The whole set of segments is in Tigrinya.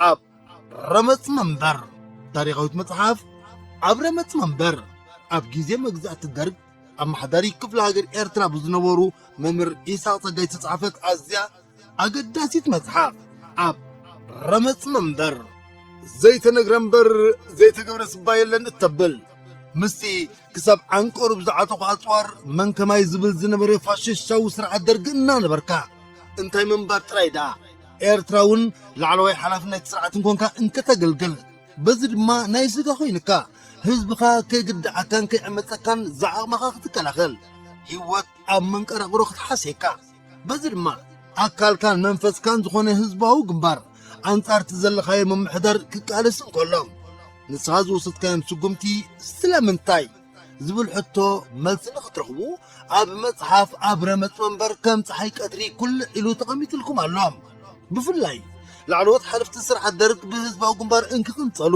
ኣብ ረመጽ መንበር። ታሪኻዊት መጽሓፍ ኣብ ረመጽ መንበር። ኣብ ግዜ መግዛእቲ ደርግ ኣመሓዳሪ ክፍለ ሃገር ኤርትራ ብዝነበሩ መምህር ኢሳቕ ጸጋይ ዝተጻሕፈት ኣዝያ ኣገዳሲት መጽሓፍ ኣብ ረመጽ መንበር። ዘይተነግረ እምበር ዘይተገብረ ስባ የለን እተብል፣ ምስቲ ክሳብ ዓንቀሩ ብዝዓጠቑ ኣጽዋር መን ከማይ ዝብል ዝነበረ ፋሽስታዊ ስርዓት ደርጊ እናነበርካ፣ እንታይ ምንባር ጥራይ ደኣ፣ ኤርትራ እውን ላዕለዋይ ሓላፍነት ስርዓት እንኮንካ እንከተገልግል፣ በዚ ድማ ናይ ስጋ ኮይንካ፣ ህዝብኻ ከይግድዓካን ከይዕመጸካን ዝዓቕምኻ ክትከላኸል፣ ህይወት ኣብ መንቀራቕሮ ክትሓስየካ፣ በዚ ድማ ኣካልካን መንፈስካን ዝኾነ ህዝባዊ ግንባር ኣንጻር እቲ ዘለኻዮ ምምሕዳር ክቃለስ እንከሎ፣ ንስኻ ዝወሰድካዮም ስጉምቲ ስለምንታይ ዝብል ሕቶ መልሲ ንኽትረኽቡ፣ ኣብ መጽሓፍ ኣብ ረመጽ መንበር ከም ጸሓይ ቀትሪ ኩልዕ ኢሉ ተቐሚጥልኩም ኣሎ። ብፍላይ ላዕለዎት ሓለፍቲ ስርዓት ደርግ ብህዝባዊ ግንባር እንክቕንጸሉ፣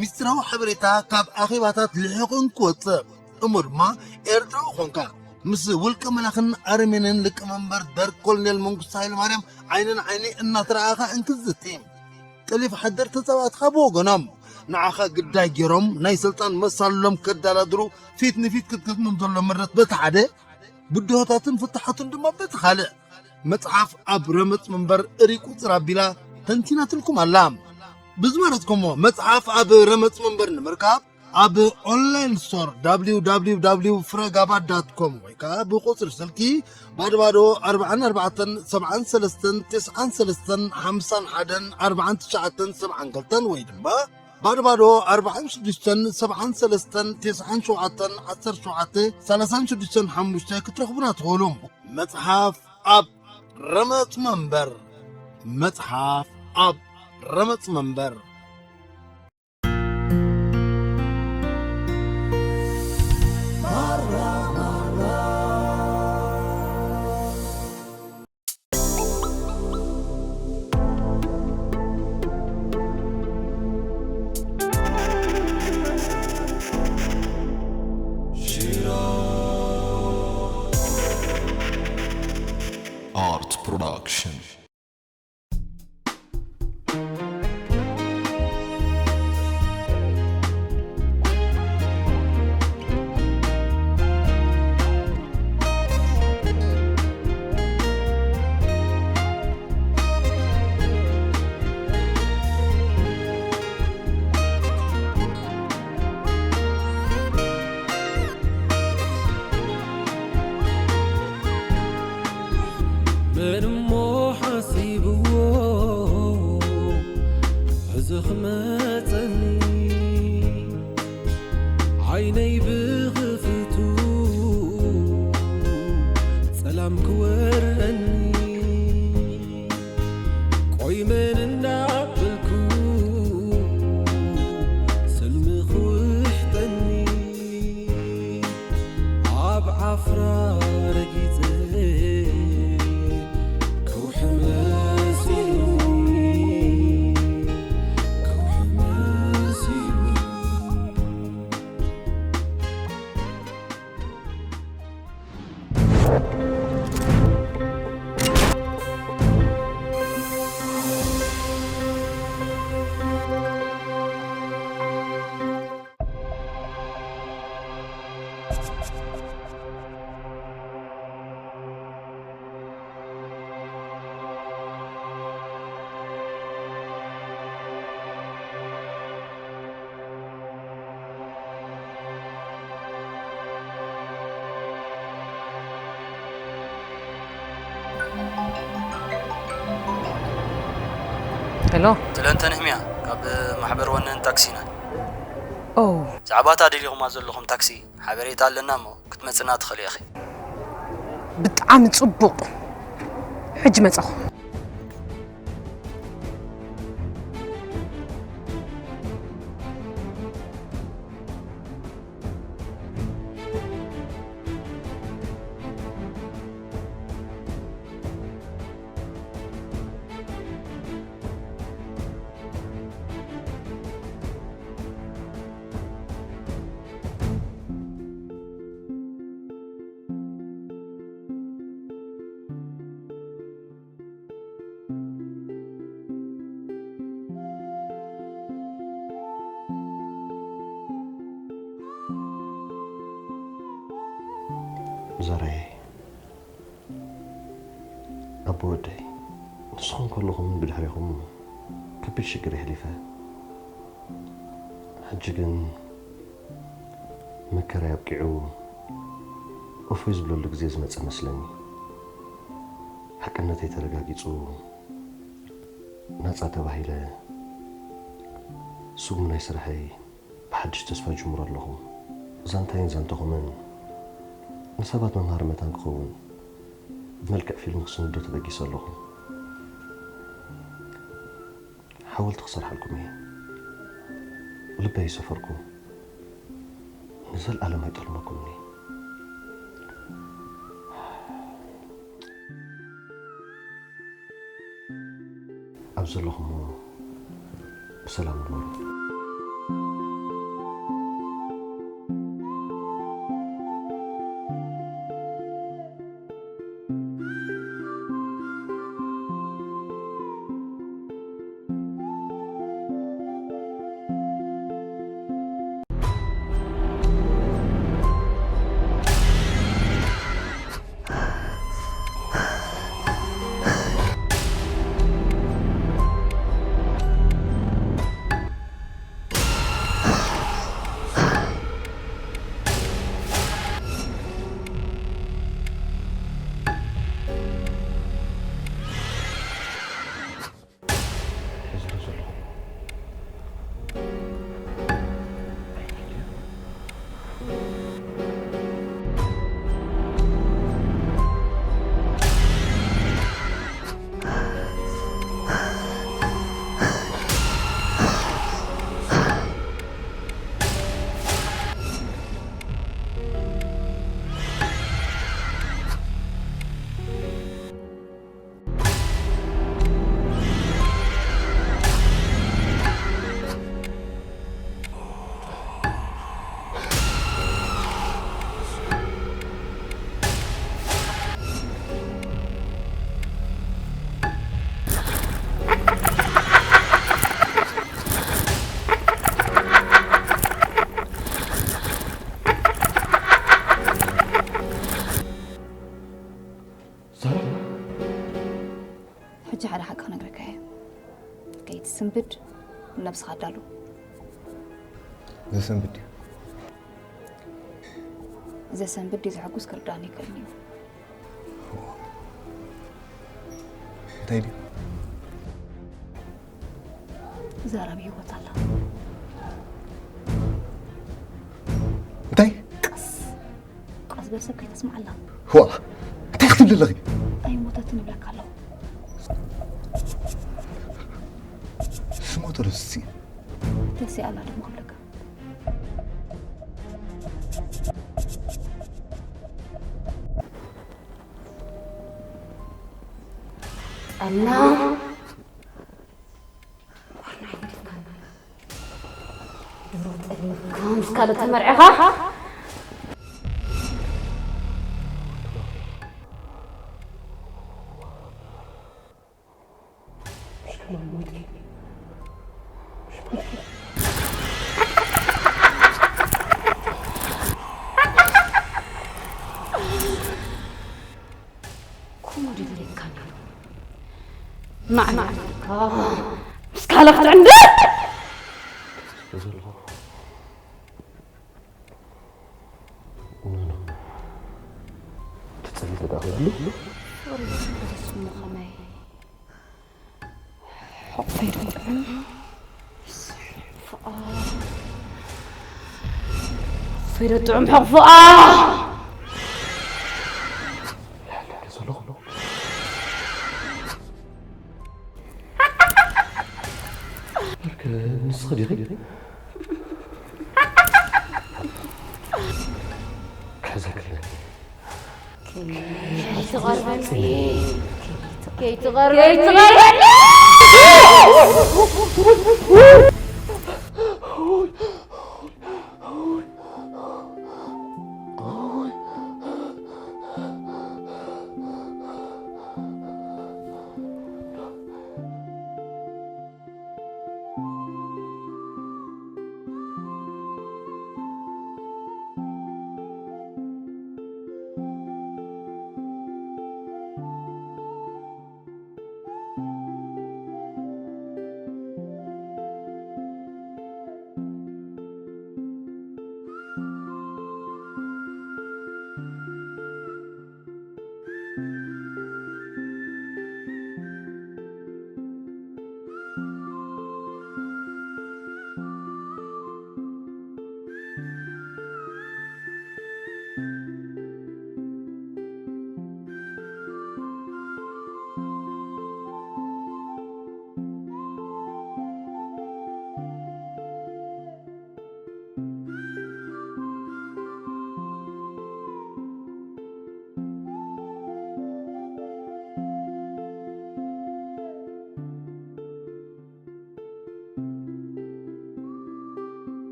ሚስጥራዊ ሓበሬታ ካብ ኣኼባታት ልሒቑ እንክወጽእ፣ እሞ ድማ ኤርትራዊ ኾንካ ምስ ውልቀ መላኽን ኣረሜንን ሊቀመንበር ደርግ ኮሎኔል መንግስቱ ሃይለማርያም ዓይኒ ንዓይኒ እናተረኣኻ እንክትዝቲ፣ ጠሊፍ ሓደር ተጻባእትኻ ብወገኖም ንዓኻ ግዳይ ገይሮም ናይ ስልጣን መሳልሎም ከዳላድሩ ፊት ንፊት ክትገጥሞም ዘሎ ምረት በቲ ሓደ፣ ብድሆታትን ፍታሓቱን ድማ በቲ ካልእ፣ መጽሓፍ ኣብ ረመጽ መንበር እሪ ቁጽር ኣቢላ ተንቲናትልኩም ኣላ። ብዝመረጽኩሞ መጽሓፍ ኣብ ረመጽ መንበር ንምርካብ ኣብ ኦንላይን ስቶር www ፍረጋባ ዳት ኮም ወይ ከኣ ብቁጽሪ ስልኪ ባዶ ባዶ ኣርባዓን ኣርባዕተን ሰብዓን ሰለስተን ተስዓን ሰለስተን ሓምሳን ሓደን ኣርባዓን ትሽዓተን ሰብዓን ክልተን ወይ ድማ ባዶ ባዶ ኣርባዓን ሽዱሽተን ሰብዓን ሰለስተን ተስዓን ሸውዓተን ዓሰርተ ሸውዓተ ሰላሳን ሽዱሽተን ሓሙሽተ ክትረኽቡና ትኽእሉ። መጽሓፍ ኣብ ረመጽ መንበር። መጽሓፍ ኣብ ረመጽ መንበር። Art Production. መን እሞ ሓሲብዎ ሕዚ ክመጸኒ ዓይነይ ብኽፍቱ ጸላም ክወረኒ ቆይ መን እንዳበልኩ ስልሚ ክውሕጠኒ ኣብ ዓፍራ ረጊጸ ከውሒ መሲሉኒ ከውሒ መሲሉኒ። ሄሎ። ትለንተ ንህምያ ካብ ማሕበር ወነን ታክሲ ኢና። ኦ። ብዛዕባ እታ ደሊኹማ ዘለኹም ታክሲ ሓበሬታ ኣለና እሞ ክትመጽና ትኽእሊ ኢኺ። ብጣዕሚ ጽቡቕ። ሕጂ መጻኹ። ዛራየ፣ ኣቦ ወደይ፣ ንስኹም ከለኹምን ብድሕሪኹም ከቢድ ሽግር የሕሊፈ። ሕጂ ግን መከራይ ኣብቂዑ፣ እፎይ ዝብለሉ ግዜ ዝመጸ መስለኒ። ሓቅነተይ ተረጋጊጹ፣ ናጻ ተባሂለ፣ ስጉም ናይ ስርሐይ ብሓድሽ ተስፋ ጅምሮ ኣለኹ። ዛንታይን ዛንታኹምን ንሰባት መምሃሪ መታን ክኸውን ብመልክዕ ፊልም ክስንዶ ተበጊሰ ኣለኹ። ሓወልቲ ክሰርሓልኩም እየ። ልበይ ይሰፈርኩም። ንዘለኣለም ኣይጠልመኩምኒ። ኣብ ዘለኹሞ ብሰላም ንበሩ። ሕጂ ሓደ ሓቂ ክነግረካ እየ። ከይትስንብድ ነብስኻ ኣዳሉ። ዘሰንብድ ድዩ? ዘሰንብድ ድዩ ዘሐጉስ ክርዳእኒ ይክእልን እዩ። እንታይ ድዩ? ዛራ ብህይወት ኣላ። እንታይ? ቀስ ቀስ በል ሰብ ከይተስምዓላ። ዋላ እንታይ ክትብል ኣለኺ? ኣይሞተትን እብለካ ኣለኹ። ስሞቶ ደስሲ ተሲኣላ ድማ ክብለካ። ጠላ ዋና ይድካና። ድሮ ጠሊምካ ምስ ካልእ ተመርዕኻ። ከምኡ ድሌትካ ነይሩ። ማዕበልካ ምስ ካልእ ክትዕንድር። ትጸሊ ተዳኺሉ። ሶሪ፣ ስሙ ከመይ? ሕቑፈይ ዶ ጥዑም? ፍቓ-፣ ሕቑፈይ ዶ ጥዑም? ሕቑፍኣ! በርከ ንስኺ ዲኺ? ክሕዘክለኒ። ከይትቐርበኒ። ከይትቐርበኒ። ከይትቐርበኒ።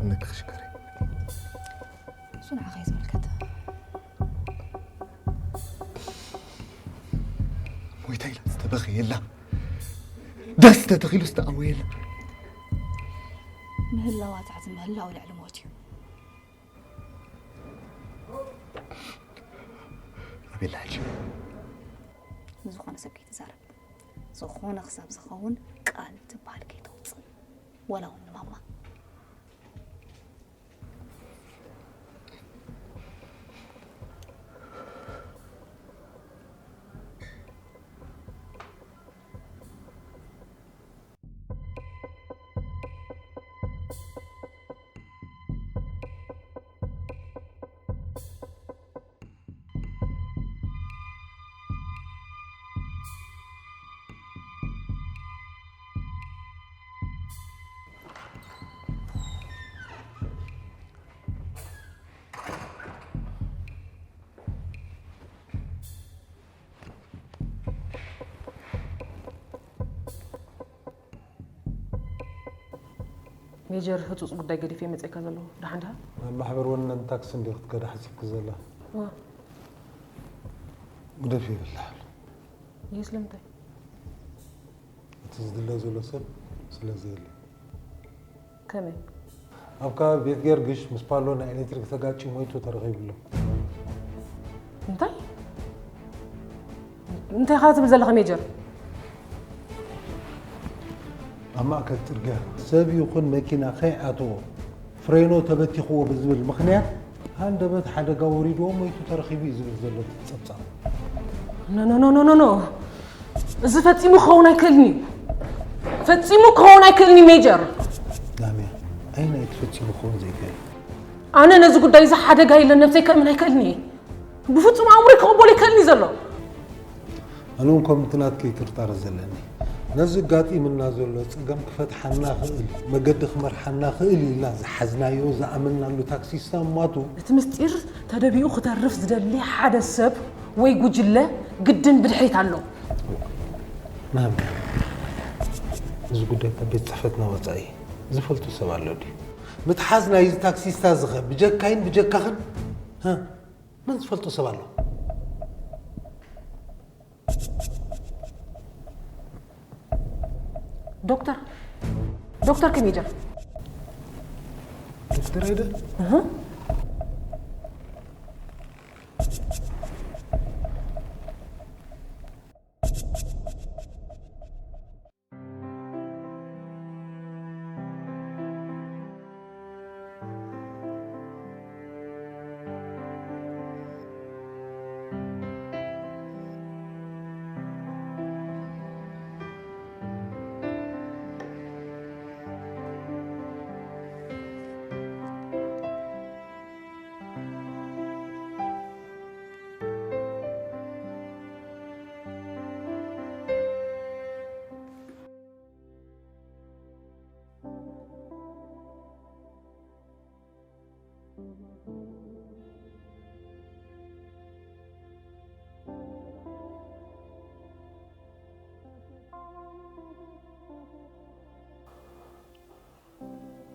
እነካ ክሽከረ። እሱ ንዓኻ እዩ ዝምልከት። ሞይታ ኢላ ዝተበኸየላ፣ ዳስ ተተኺሉ ዝተኣወየላ። ምህላዋ ትሕቲ ምህላው ልዕሊ ሞት እዩ። ኣቤላ ሕጂ ንዝኾነ ሰብ ከይትዛረብ፣ ዝኾነ ክሳብ ዝኸውን ቃል ትበሃል ከይተውፅእ፣ ወላ እውን ንማማ። ሜጀር ህፁፅ ጉዳይ ገዲፈ መፅእካ ዘለኹ ደሓን ድኻ? ናብ ማሕበር ወነን ታክሲ እንዲ ክትከዳ ሓሲብክ ዘላ ዋ ግደፍ ይብልሃል። ይህ ስለምንታይ? እቲ ዝድለ ዘሎ ሰብ ስለ ዘየለ ከመይ? ኣብ ከባቢ ቤት ጊዮርጊስ ምስ ፓሎ ናይ ኤሌክትሪክ ተጋጭ ሞይቱ ተረኺቡ ኣሎ። እንታይ እንታይ ኢኻ ትብል ዘለኻ ሜጀር? ኣብ ማእከል ጽርግያ ሰብ ይኹን መኪና ከይኣትዎ ፍሬኖ ተበቲኽዎ ብዝብል ምኽንያት ሃንደበት ሓደጋ ወሪድዎ ሞይቱ ተረኺቡ እዩ ዝብል ዘሎ እቲ ጸብጻብ። ኖ ኖ ኖ ኖ ኖ እዚ ፈጺሙ ክኸውን ኣይክእልን እዩ። ፈጺሙ ክኸውን ኣይክእልን እዩ ሜጀር። ላምያ ኣይናይ እቲ ፈጺሙ ክኸውን ዘይክእል። ኣነ ነዚ ጉዳይ እዚ ሓደጋ ኢለ ነብሰይ ከእምን ኣይክእልን እየ። ብፍጹም ኣእምሮይ ክቕበሎ ኣይክእልን እዩ ዘሎ። ኣነ እውን ከምቲ ናትኪ ጥርጣረ ዘለኒ ነዚ ኣጋጢምና ዘሎ ጸገም ክፈትሓና ክእል መገዲ ክመርሓና ክእል ኢልና ዝሓዝናዮ ዝኣመንናሉ ታክሲስታ እማቱ እቲ ምስጢር ተደቢኡ ክተርፍ ዝደሊ ሓደ ሰብ ወይ ጉጅለ ግድን ብድሕሪት ኣሎ። ናም እዚ ጉዳይ ካብ ቤት ጽሕፈትና ወጻኢ ዝፈልጡ ሰብ ኣሎ ድዩ? ምትሓዝ ናይዚ ታክሲስታ ዝኸ ብጀካይን ብጀካኽን ሃ? መን ዝፈልጦ ሰብ ኣሎ? ዶክተር ዶክተር ከመይ ጀር ዶክተር ሄደ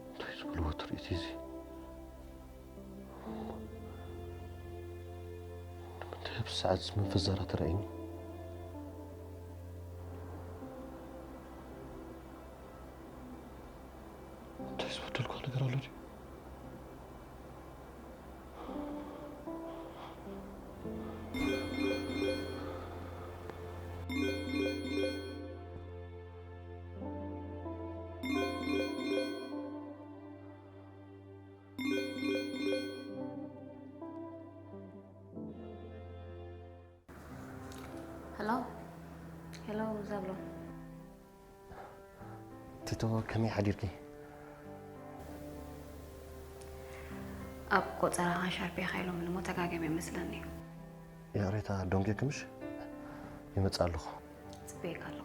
እንታይ ዝበልዎ ትርኢት እዚ? ንምንታይ ኣብዚ ሰዓት እዚ መንፈስ ዛራ ተራእየኒ? እንታይ ዝበደልኩ ነገር ኣሎ ድዩ? ሄሎ ሄሎ ዛብሎ ቲቶ ከመይ ሓዲርኪ? ኣብ ቆጸራኻ ሻርፕ ኢኻ ኢሎም እሞ ተጋግዮም ይመስለኒ። ይቕሬታ ዶንጌ ክምሽ ይመጽእ ኣለኹ። ጽበየካ ኣለኹ።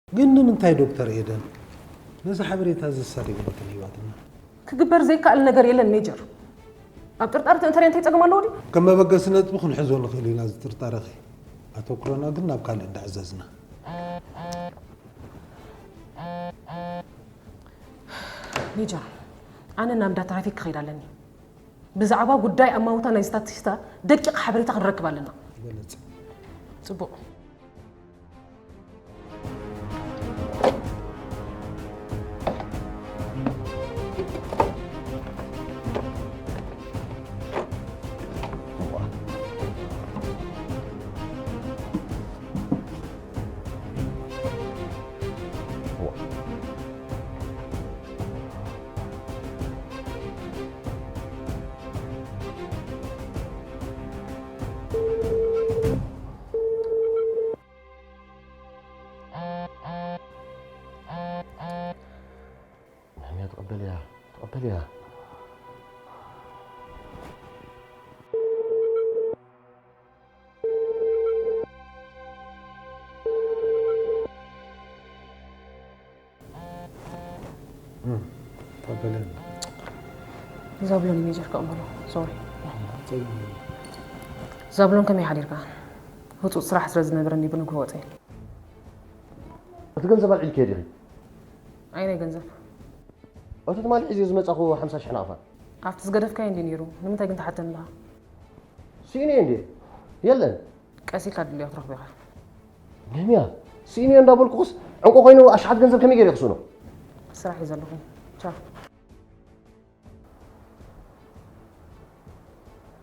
ግን ንምንታይ ዶክተር ኤደን ነዚ ሓበሬታ እዚ ዝሳደግበትን ህይወትና ክግበር ዘይከኣል ነገር የለን ሜጀር። ኣብ ጥርጣረ እንተሪያ እንታይ ጸገም ኣለዎ ድዩ? ከም መበገሲ ነጥቢ ክንሕዞ ንኽእል ኢና እዚ ጥርጣረኺ። ኣተኩሮና ግን ናብ ካልእ እንዳዕዘዝና። ሜጀር፣ ኣነ ናብ እንዳ ትራፊክ ክኸይድ ኣለኒ። ብዛዕባ ጉዳይ ኣማውታ ናይ ስታትስታ ደቂቕ ሓበሬታ ክንረክብ ኣለና። ይበለጽ። ጽቡቕ። ናህምያ፣ ተቐበልያ፣ ተቐበልያ። እም፣ ተቐበልያ። ዛብሎን ሜጀር ክቕበሎ። ሶሪ። ጸገም የለን። ዛብሎን፣ ከመይ ሓዲርካ? ህጹጽ ስራሕ ስለ ዝነበረኒ ብንግሆ ወጺኤ። እቲ ገንዘብ ኣልዒልክዮ ዲኺ? ኣይናይ ገንዘብ። እቲ ትማሊ ሒዝዮ ዝመጻኹ ሓምሳ ሽሕ ናቕፋ። ኣብቲ ዝገደፍካዮ እንድዩ ነይሩ። ንምንታይ ግን ትሓተኒ ኣለኻ? ስኢነዮ እንድየ። የለን። ቀስ ኢልካ ድልዮ ክትረኽቦ ኢኻ። ነህምያ፣ ስኢነዮ እንዳበልኩኽስ ዕንቁ ኮይኑ ኣሽሓት ገንዘብ ከመይ ገይረ ክስእኖ? ስራሕ እዩ ዘለኹ። ቻው።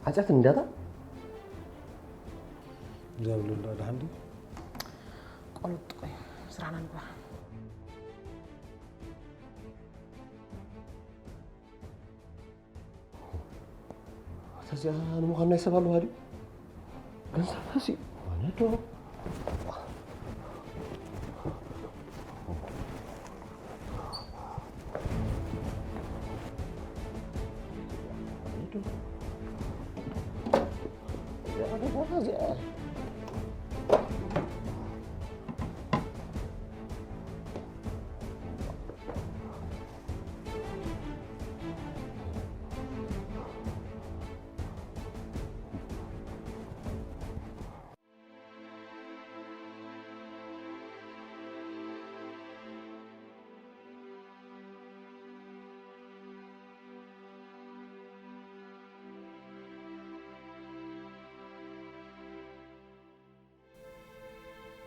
ዓጽያትኒ እንድያ እታ? ዛብሎን ደኣ ደሓን ድዩ? ቆልጥ ቆይ፣ ስራሕና ንግበር። እታ እዚኣ ንምዃን ናይ ሰብ ኣለዋ ድዩ? ገንዘብ ሲ፣ ማለት ዶ?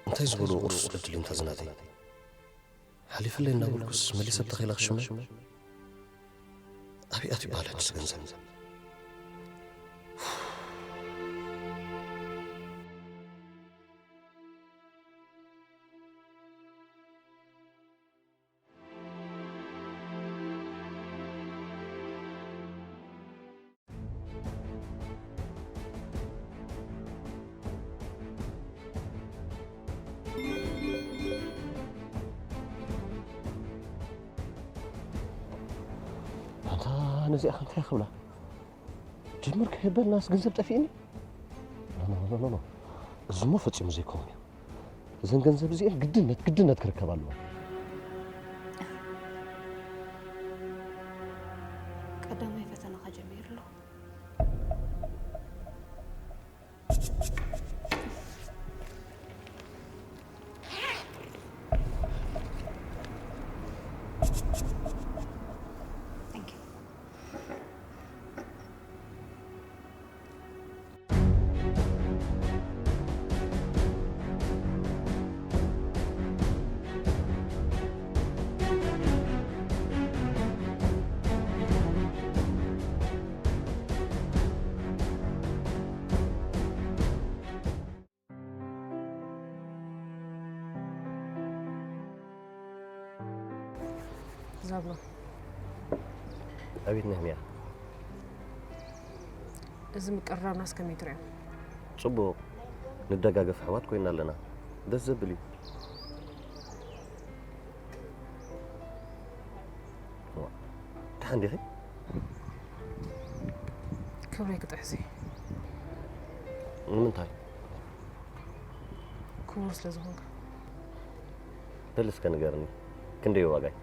እንታይ ዝበልዎ ቁርስ ዕድል እንታ ዝናተይ። ሓሊፈለይ እናበልኩስ መሊሰ ብተኺላ ክሽመ። ኣበይ ኣትዩ በሃሊ ሕጅስ ገንዘብ? ኣንታ ነዚኣ ከ እንታይ ክብላ? ጅምር ከይበልናስ ገንዘብ ጠፊእኒ? ኖ፣ ኖ፣ ኖ፣ ኖ፣ ኖ። እዚሞ ፈጺሙ ዘይከውን እዩ። እዘን ገንዘብ እዚኤን ግድነት፣ ግድነት ክርከባ ኣለወን። ቀዳማይ ፈተናኻ ጀሚሩ ኣሎ። Thank you. ዛብሎ። ኣቤት ነህምያ። እዚ ምቅርራብናስ ከመይ ትሪኦ? ጽቡቕ። ንደጋገፍ ኣሕዋት ኮይና ኣለና። ደስ ዘብል እዩ። ዋ፣ ደሓን ዲኺ? ክብረይ ክጥሕስ እዩ። ንምንታይ? ክቡር ስለ ዝኾንካ። በል እስከ ንገርኒ፣ ክንደይ ዋጋይ?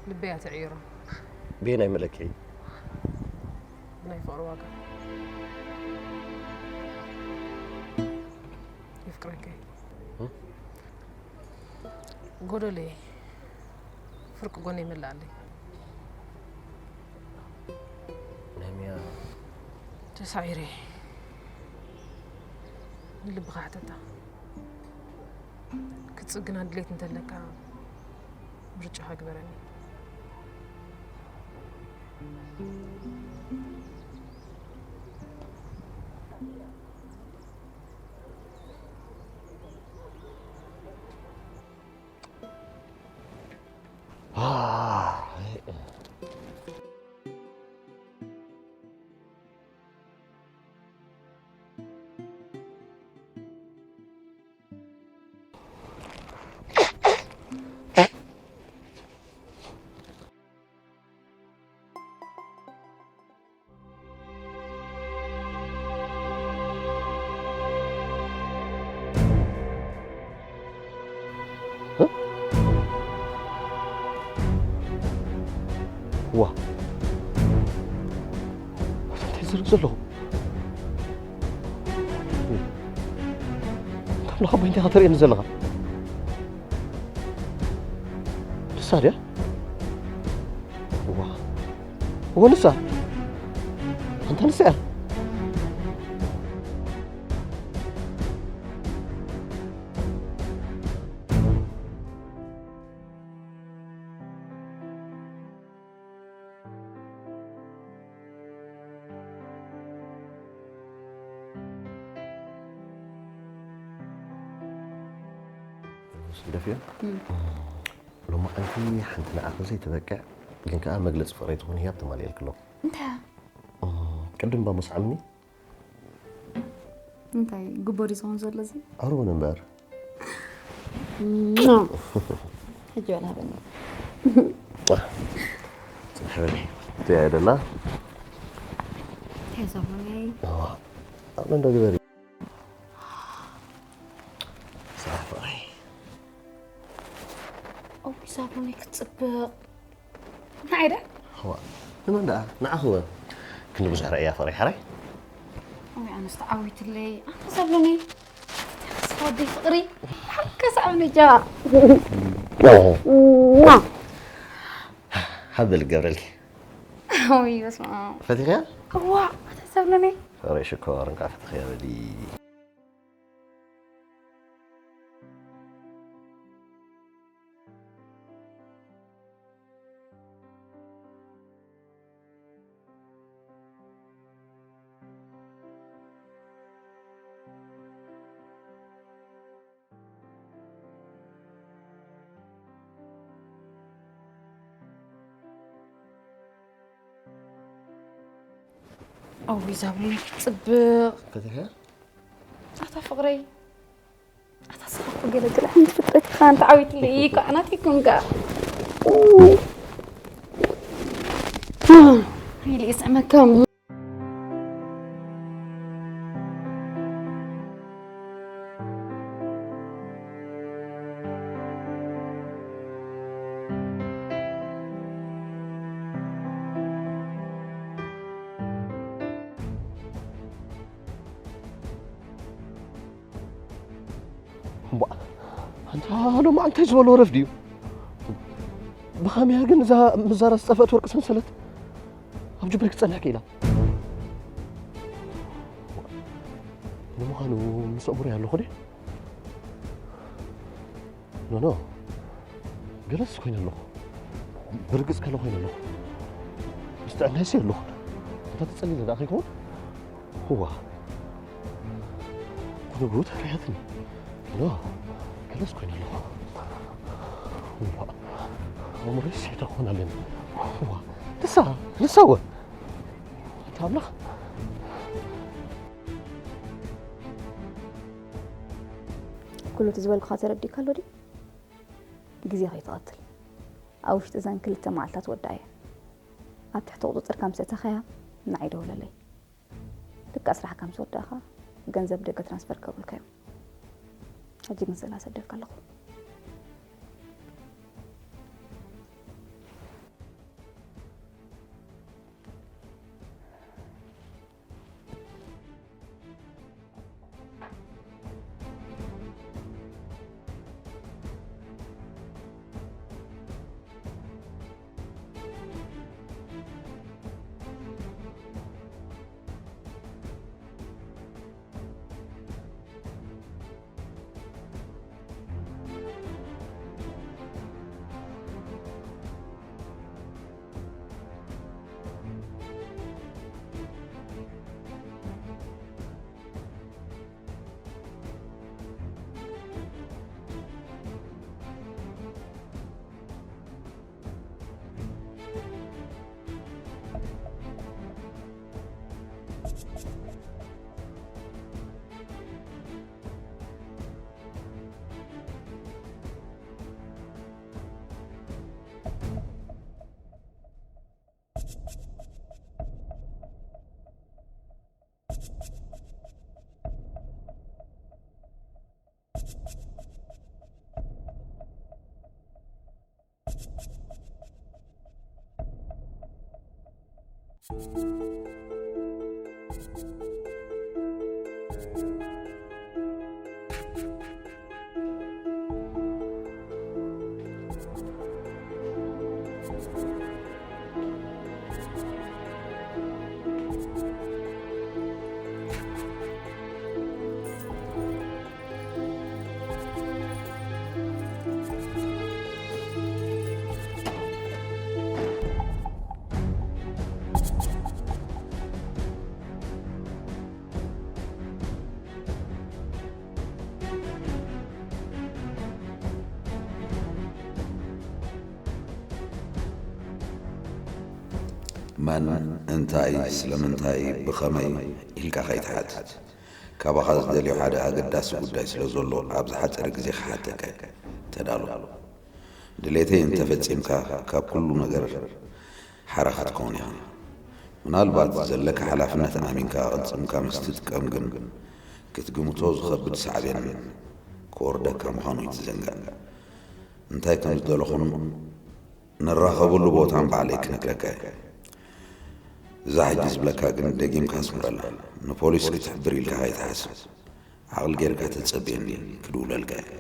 ልበያ ትዕይሮ። ብየናይ መለክዒ? ናይ ፍቕሪ ዋጋ። የፍቅረኪ። እም? ጎደለይ ፍርቂ ጎነይ መላኣለይ። ነሚያ። ተሳዒረ። ንልብኻ ሕተታ። ክትጽግና ድሌት እንተለካ ምርጫኻ ግበረኒ። ዋ፣ እንታይ ዝርግ ዘለኹ? ካብ ናኻ ባይንታ ተርእየኒ ዘለኻ ንሳ ድያ? ዋ፣ እወ ንሳ። ኣንታ ንሳ እያ። ደፊኦ። ሎማዓንቲ ሓንቲ ንዓኺ ዘይትበቅዕ ግን ከኣ መግለጺ ፍቕረይ ትኾን ህያብ ተማሊኤልኪ ኣለኹ። እንታይ እያ? እም፣ ቅድም እባ መስዓምኒ። እንታይ ግቦ ድዩ ዝኾን ዘሎ እዚ? ኣርቡን እምበር። ሕጂ በል ሃበኒ። ጽንሕ በሊ። እንታይ እያ ደላ? እንታይ ሰሙነይ? እዋ፣ ኣብ እንዶ ግበሪ። ስራሕ ፍቕረይ። ኦይ ሳሙነይ ክትጽብቕ። ንዓይ ደ? እዋ፣ ንመን ደኣ? ንዓኹ እወ። ክንዲ ብዙሕ ረእያ ፍቕረይ ሓራይ። ኦይ ኣነስ ተዓዊትለይ። ኣንተ ሰብለኒ። ተስፋ ወደይ ፍቕሪ። ሓከስ ኣብ ነጃ። ሃብ በል ገብረልኪ። ኦይ በስመ ኣብ። ፈቲኽያ? እዋ ኣንተ ሰብለኒ። ፍቕረይ ሽኮር እንካ ፈቲኽያ በሊ። ኣውይ ዛብሎኒ ክትጽብቕ። ፈቲኻ? ኣታ ፍቕረይ፣ ኣታ ስኻ እኮ ገለ ገለ ሓንቲ ፍጥረት ኢኻ፣ ኣንተ ዓዊትለይ እኮ ኣናት ይኩንካ። ኢለ ይስዕመካ። እምቧእ፣ ኣንታ ሎማዓንቲ ዝበሎ ረፍዲ እዩ። ብኸመያ ግን እዛ ምዛራ ዝጠፍአት ወርቂ ሰንሰለት ኣብ ጅብሪ ክጸንሕ ክኢላ? ንምዃኑ ምስ ኣእምሮይ ኣለኹ ድየ? ኖ፣ ኖ። ገለስ ኮይነ ኣለኹ። ብርግጽ ከለ ኮይነ ኣለኹ። ምስ ጥዕናይሲ ኣለኹ። እንተ ተጸሊለ ደኣ ከይከውን? እዋ። ክንብሩ ተርያትኒ። ኖ፣ ገለስ ኮይነ ኣለኹ። እዋ። ኣእምሮይስ ኣይተኾን ኣለኒ። እዋ። ንሳ፣ ንሳ እወ። ኣንታ ኣምላኽ። ኩሉ እቲ ዝበልኩኻ ተረዲእካ ኣሎ ድዩ? ግዜ ከይትቐትል። ኣብ ውሽጢ እዘን ክልተ መዓልታት ወዳእያ። ኣብ ትሕቲ ቁጽጽርካ ምስ ኣእተኻያ ንዓይ ደውለለይ። ልክዕ ስራሕካ ምስ ወዳእኻ ገንዘብ ደገ ትራንስፈር ክገብሩልካ እዮም። ሕጂ ግን ስእላ ሰደልካ ኣለኹ። መን፣ እንታይ፣ ስለምንታይ፣ ብኸመይ ኢልካ ከይትሓትት፣ ካባኻ ዝደልዮ ሓደ ኣገዳሲ ጉዳይ ስለ ዘሎ ኣብ ዝሓጸረ ግዜ ክሓተካ እየ። ተዳሎ። ድሌተይ እንተፈጺምካ ካብ ኩሉ ነገር ሓራ ክትከውን ኢኻ። ምናልባት ዘለካ ሓላፍነት ኣሚንካ ቅልጽምካ ምስ ትጥቀም ግን ክትግምቶ ዝኸብድ ሳዕቤን ክወርደካ ምዃኑ ኣይትዘንጋዕ። እንታይ ከም ዝደለኹን ንራኸበሉ ቦታን ባዕለይ ክነግረካ እየ። እዛ ሕጂ ዝብለካ ግን ደጊምካ ኣስምረላ። ንፖሊስ ክትሕብር ኢልካ ከይትሓስብ። ዓቕሊ ጌርካ ተጸብየኒ ክድውለልካ እየ።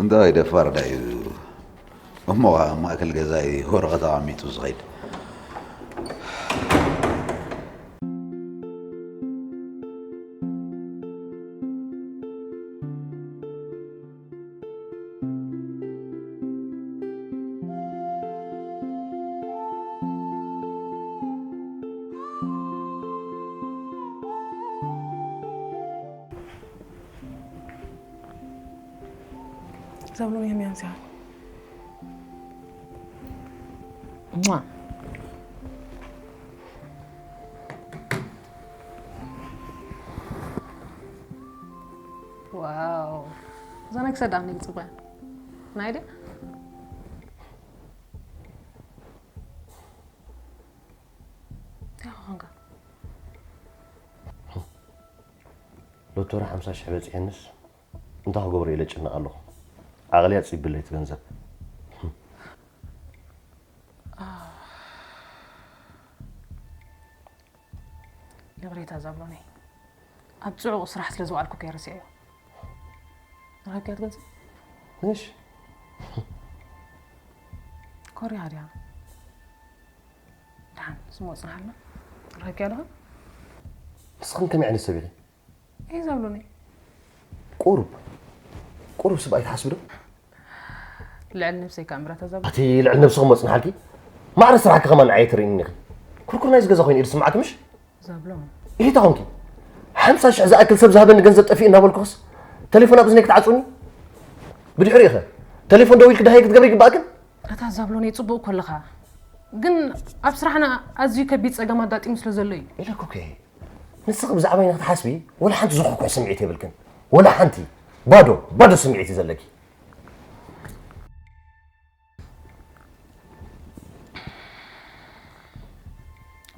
እንታይ ደፋር ዳዩ። እሞ ኣብ ማእከል ገዛይ ወረቐት ኣቐሚጡ ዝኸይድ። ዘብሎን የምያን ሲያ። ሟ። ዋው። እዛ ናይ ክሳድ ኣምኒ ጽቡቕ። ናይ ድያ? እንታይ ኾንካ? ሎቶሪ ሓምሳ ሽሕ በጺሐንስ እንታይ ክገብሮ ኢለ ጭነቕ ኣለኹ። ዓቕሊ ኣጽቢብለይ እቲ ገንዘብ። ይቕሬታ ዛብሎኒ። ኣብ ጽዑቕ ስራሕ ስለ ዝወዓልኩ ከይረስዐዮ። ረኪብካ ትገዝእ? እሺ። ኮርያ ድያ? ደሓን፣ ስሞ ጽንሓልና። ረኪብካ ኣለኻ? ንስኽን ከመይ ዓይነት ሰብ ኢኺ? እይ ዛብሎኒ። ቁሩብ፣ ቁሩብ ስብኣይ ትሓስቢ ዶ? ልዕል ነብሰይ ከኣ ምረታ ዛብሎ። ኣቲ ልዕል ነብስኹም ወጽንሓልኪ። ማዕረ ስራሕኪ ከማን ንዓይ ትርእይኒ ኢኺ። ኩርኩር ናይዚ ገዛ ኮይኑ ኢድ ስምዓኪ ምሽ? ዛብሎ። ኢሊታ ኾንኪ። ሓምሳ ሽሕ ዝኣክል ሰብ ዝሃበኒ ገንዘብ ጠፊኡ እናበልኩኽስ፣ ቴሌፎን ኣብ እዝነይ ክትዓጽውኒ? ብድሕሪኡ ኸ? ቴሌፎን ደዊልኪ ደሃይ ክትገብሪ ይግባእክን? ኣታ ዛብሎኒ ጽቡቕ እኮ ኣለኻ። ግን ኣብ ስራሕና ኣዝዩ ከቢድ ጸገም ኣጋጢሙ ስለ ዘሎ እዩ። ኢለ እኮ እኮ እየ። ንስኺ ብዛዕባይ ንክትሓስቢ ወላ ሓንቲ ዝኹሕኩሕ ስምዒት የብልክን። ወላ ሓንቲ። ባዶ፣ ባዶ ስምዒት እዩ ዘለኪ።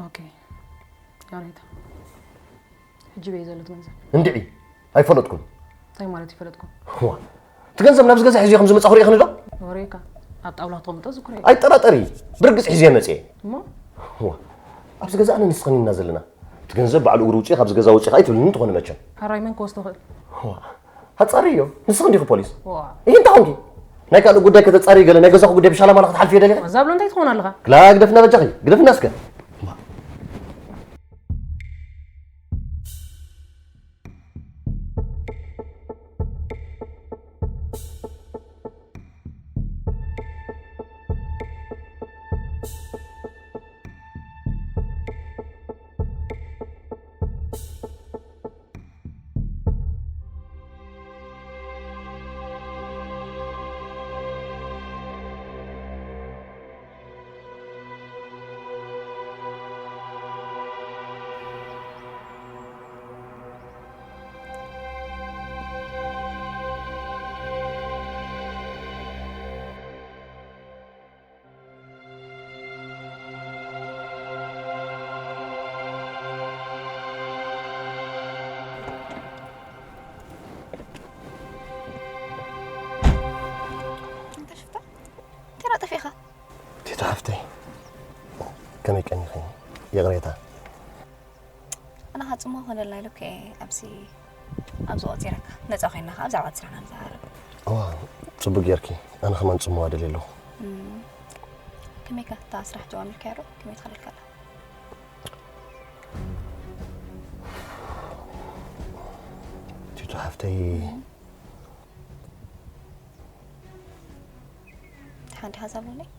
ኦኬ። ያሬድ። ሕጂ በይ ዘሎ እቲ ገንዘብ። እንድዒ፣ ኣይፈለጥኩን። እንታይ ማለት ይፈለጥኩን? ዋ፣ እቲ ገንዘብ ናብዚ ገዛ ሒዝዮ ከም ዝመጻኹ ርኢኽኒ ዶ? ወሬካ ኣብ ጣውላ ክተቕምጦ ዝኩረ። ኣይጠራጠሪ፣ ብርግጽ ሒዝዮ መጽየ። እሞ? ዋ፣ ኣብዚ ገዛ ኣነ ንስኽን ኢና ዘለና። እቲ ገንዘብ ባዕሉ እግሩ ውጽኢ ካብዚ ገዛ ውጽኢ ከኣ ኣይትብልኒ እንተኾነ መቸም። ሕራይ መን ክወስዶ ይኽእል? ዋ፣ ኣጻርዮ፣ ንስኽን ዲኹ ፖሊስ? ዋ። ይህ እንታይ ኾንኪ? ናይ ካልእ ጉዳይ ከተጻሪ ገለ ናይ ገዛኹ ጉዳይ ብሻላማላ ክትሓልፍዮ ደሊኺ? ዛብሎ እንታይ ትኾን ኣለኻ? ክላ ግደፍና በጃኺ፣ ግደፍና እስከ። ከመይ ቀኒኺ? ይቕሬታ። ኣነ ኸዓ ጽምዋ ክኾነልና ኢለ እኮ እየ ኣብዚ ኣብዚ ቆጺረካ። ነጻ ኮይንና ኸዓ ብዛዕባ እቲ ስራሕና ንዘራረብ። እዋ፣ ጽቡቕ ጌርኪ። ኣነ ከማን ጽምዋ ደልየ ኣለኹ። ከመይካ እታ ስራሕ ጀማሚርካያ ዶ? ከመይ ትኸደልካ ኣላ? ቲቱ ሓፍተይ፣ ሓንቲ ሓሳብ ኣለኒ።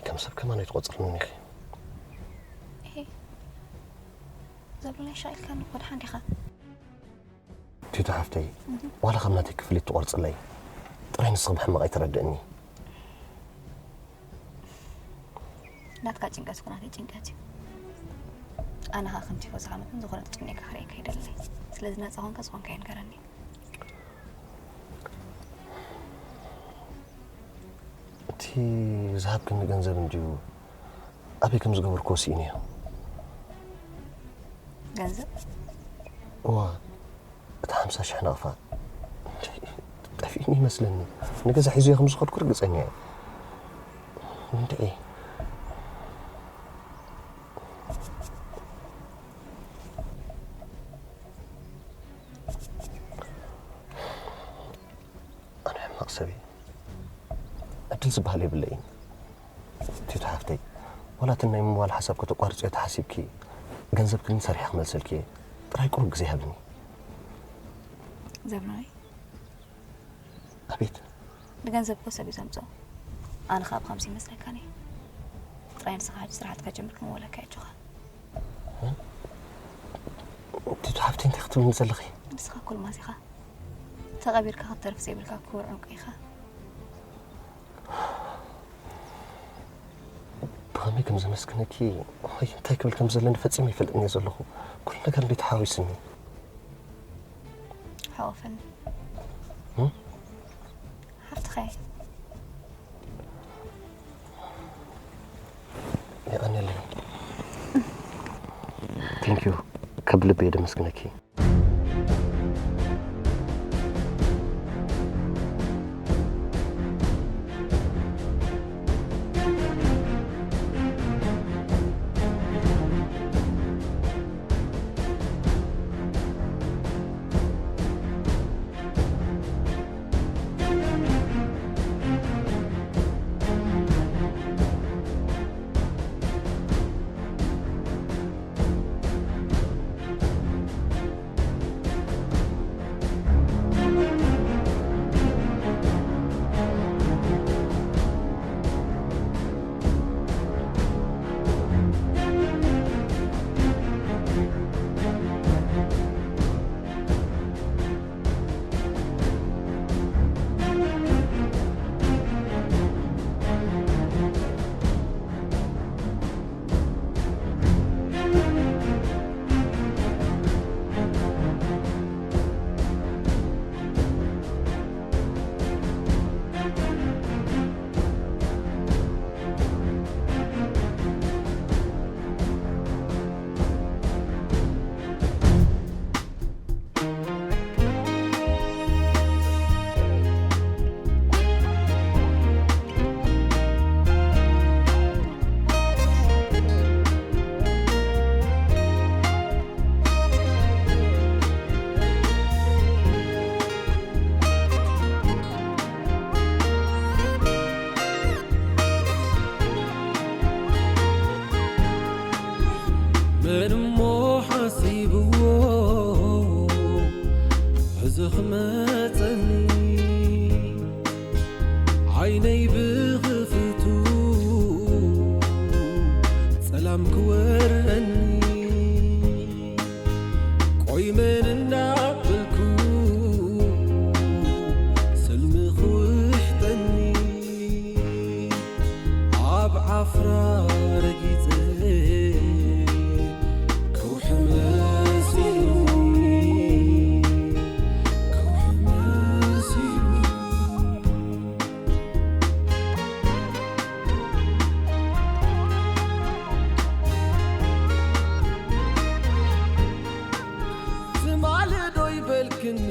ከም ሰብ ከማን ኣይትቆጽርንን ኢኺ። እሄ፣ ዘብሉን ኣይሻኢልካን እኮ፣ ደሓን ዲኻ? ቲቱ ሓፍተይ፣ ዋላ ካብ ናተይ ክፍሊት ትቆርጽለይ፣ ጥራይ ንስኺ ብሕማቕ ኣይትረድእኒ። ናትካ ጭንቀት እኮ ናተይ ጭንቀት እዩ። ኣነ ኸዓ ከምቲ ፎዝኻ መጠን ዝኾነ ተጨኒቕካ ክርእየካ ኣይደልን። ስለዚ ናጻ ኾንካ ዝኾንካዮ ንገረኒ። እቲ ዝሃብክኒ ገንዘብ እንድዩ ኣበይ ከም ዝገበርክዎ ስኢነዮ። ገንዘብ? እዋ፣ እቲ ሓምሳ ሽሕ ናቕፋ ጠፊእኒ ይመስለኒ። ንገዛ ሒዘዮ ከም ዝኸድኩ ርግጸኛ እየ። እንድዒ። ኣነ ሕማቕ ሰብ እየ። ዕድል ዝበሃል የብለይን። ቲቱ ሓፍተይ፣ ዋላ እቲ ናይ ምዋል ሓሳብ ከተቋርጽዮ ተሓሲብኪ፣ ገንዘብኪ ግን ሰሪሐ ክመልሰልኪ እየ። ጥራይ ቁሩብ ግዜ ሃብኒ። ዘብሎይ፣ ኣቤት። ንገንዘብ እኮ ሰብ እዩ ዘምጽኦ። ኣነ ኸዓ ብኸምዚ ይመስለካን እየ። ጥራይ ንስኻ ሕጂ ስራሕ ተጀምር ክምወለካ እየ ኣጆኻ። ቲቱ ሓፍተይ፣ እንታይ ክትብልኒ ዘለኺ? ንስኻ እኮ ኣልማዝ ኢኻ። ተቐቢርካ ክትተርፍ ዘይብልካ ክቡር ዕንቁ ኢኻ። ብኸመይ ከም ዘመስግነኪ ወይ እንታይ ክብል ከም ዘለኒ ፈጺመ ኣይፈልጥን እየ ዘለኹ። ኩሉ ነገር እንዴት ሓዊስኒ። ሓወፈኒ። እም? ሃብትኻ እየ። የቐንየለይ። ቴንክ ዩ። ከብ ልቢ እየ ደመስግነኪ። መን እሞ ሓሲብዎ እዚ ክመጸኒ ዓይነይ ብኽፍቱ ጸላም ክወረኒ ቆይ መን እንዳበልኩ ሰልሚ ክውሕጠኒ ኣብ ዓፍራ ረጊጸ ከውሒ መሲሉኒ ከውሒ መሲሉኒ ትማሊ ዶ ይበልክኒ